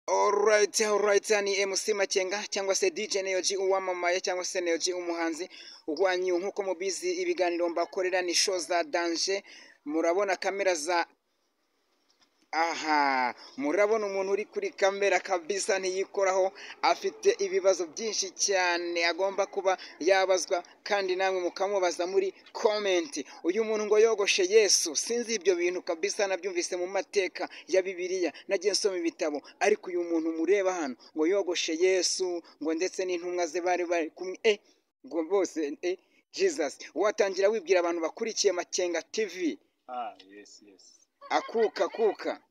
Alright, ni MC Makenga cyangwa se DJ Neoji uwamamaye cyangwa se Neoji umuhanzi wanyu. Nk'uko mubizi, ibiganiro mbakorera ni show za danger. Murabona kamera za aha, murabona umuntu uri kuri kamera kabisa ntiyikoraho, afite ibibazo byinshi cyane agomba kuba yabazwa, kandi namwe mukamubaza muri comment. Uyu muntu ngo yogoshe Yesu, sinzi ibyo bintu kabisa, nabyumvise mu mateka ya Bibiliya, nagiye nsoma ibitabo, ariko uyu muntu mureba hano ngo yogoshe Yesu, ngo ndetse n'intumwa ze bari bari kumwe, ngo bose, Jesus. Watangira wibwira abantu bakurikiye Makenga TV. Ah, yes. Akuka kuka.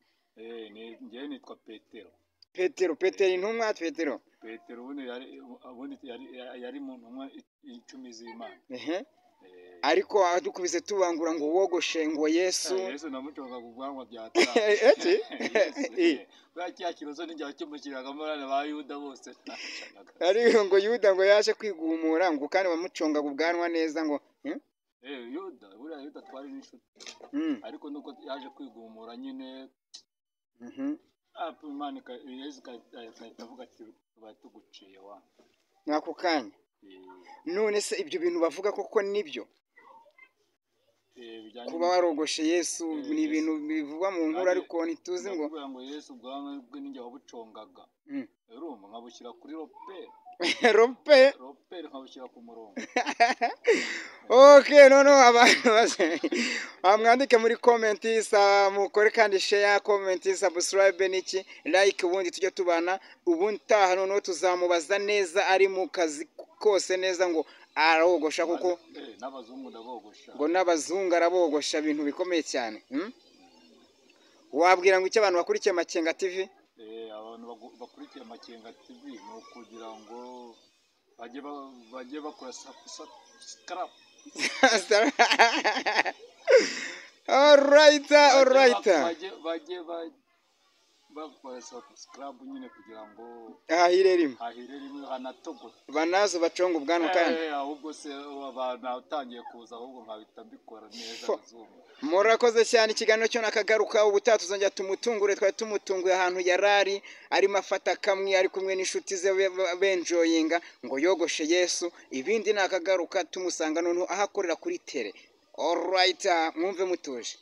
Njyewe nitwa Petero. Petero, Petero intumwa, Petero. Petero ubundi yari mu ntumwa 10 z'Imana. Ariko adukubise tubangura ngo wogoshe ngo Yesu. Yesu namuconga ku bwanwa bya Eki? Yesu. Buriya kiriya kiroso nijya kimushyiragamo abana ba Yuda bose nacanaga. Ariko ngo Yuda ngo yaje kwigumura, ngo kandi bamucongaga ubwanwa neza ngo, Yuda, buriya Yuda twari n'inshuti. Ariko nuko yaje kwigumura nyine, Imana Yesu igahita avuga ati: "Tubaye tuguciye wa." Mwako kanya. None se ibyo bintu bavuga koko nibyo? Bijyanye Kuba warogoshe Yesu ni ibintu bivugwa mu nkuru, ariko ntituzi ngo Ndakubwira ngo Yesu ubwanwa bwe ninjye wabucongaga. Urumva nkabushyira kuri repère. Rope. Repère, nkabushyira ku murongo. Okay, noneho abantu bose mwandike muri comment, sa mukore kandi share, comment, subscribe n'iki, like, ubundi tujye tubana. Ubundi taha noneho tuzamubaza neza ari mu kazi kose neza, ngo arogosha kuko. N'abazungu ndabogosha. Ngo n'abazungu arabogosha, ibintu bikomeye cyane? Wabwira ngo icyo abantu bakurikiye Makenga TV? Abantu bakurikiye Makenga TV ni ukugira ngo bajye bakora subscribe. Alright. Bajye bakora subscribe nyine kugira ngo hahire rimwe. Hahire rimwe hanatogote. Banazo baconga ubwanwa kandi. Ahubwo se abantu utangiye kuza, ahubwo nkahita mbikora neza abazungu. Murakoze cyane, ikiganiro cyo nakagaruka. Ubutaha tuzongera tumutungure. Twari tumutunguye ahantu yarari arimo afata kamwe, ari kumwe n'inshuti ze benjoyinga, ngo yogoshe Yesu. Ibindi nakagaruka, tumusanga noneho aho akorera kuri terrain. Alright, mwumve mutuje.